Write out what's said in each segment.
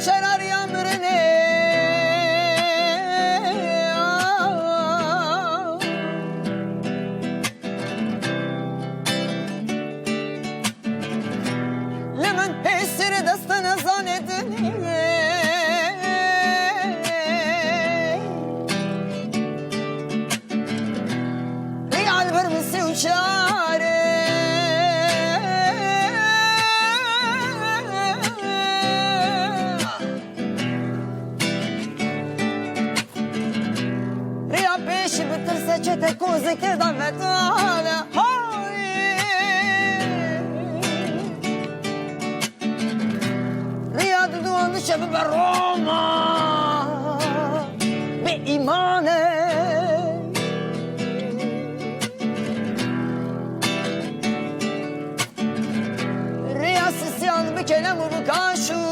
çerariya mirinê. Li min hêsirê deste nezanê dinê. Riya li ber min 34ê. Riya pêşî bitirse çete kozikê da metane. Riya duduwan diçe bibe Roma bê îmane. Riya sisiyan bikene û bikaşû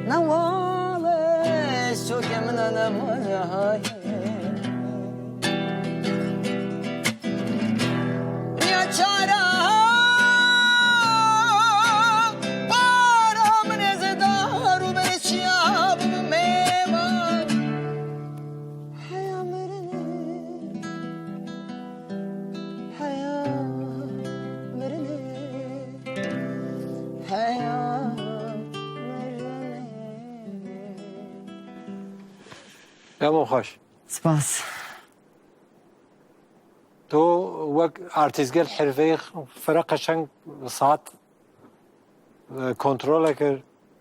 newale şokê min e nemane. Riya çara para min ez dar û berê çiya bibim mêvan. Heya mirinê, heya mirinê, heya mirinê. Demo xweş. Spas. تۆ وەک ئارتیستگەل حرفەی فرە قەشەنگ سات کۆنترۆڵە کرد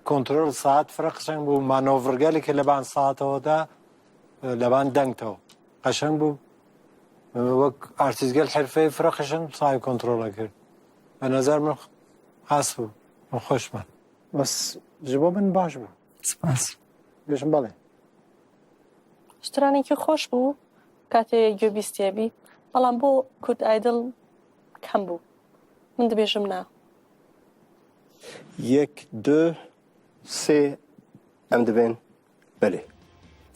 کۆنترۆل سات فرە قەشەنگ بوو مانۆڤرگەلی کە لەبان ساتەوەدا لەبان دەنگتەوە قەشەنگ بوو وەک ئارتیستگەل حرفەی فرە قەشەنگ سای کۆنترۆڵە کرد بە نظر من خاص بوو من خۆشمان بەس ji بۆ من باش بوو. سپاس. بێژم بەڵێ. شترانێکی خۆش بوو کاتێ گوێبیستێبی بەڵام بۆ کورد ئایدڵ کەم بوو من دەبێژم نا. یەک دو سێ ئەم دەبێن بەلێ.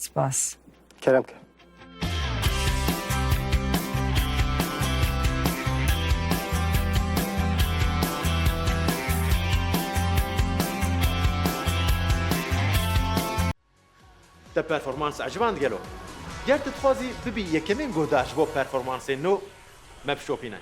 سپاس. کەرەم کە. Te performans eciband gelo? Ger tu dixwazî bibî yekemîn guhdar ji bo performansên nû, me bişopîne.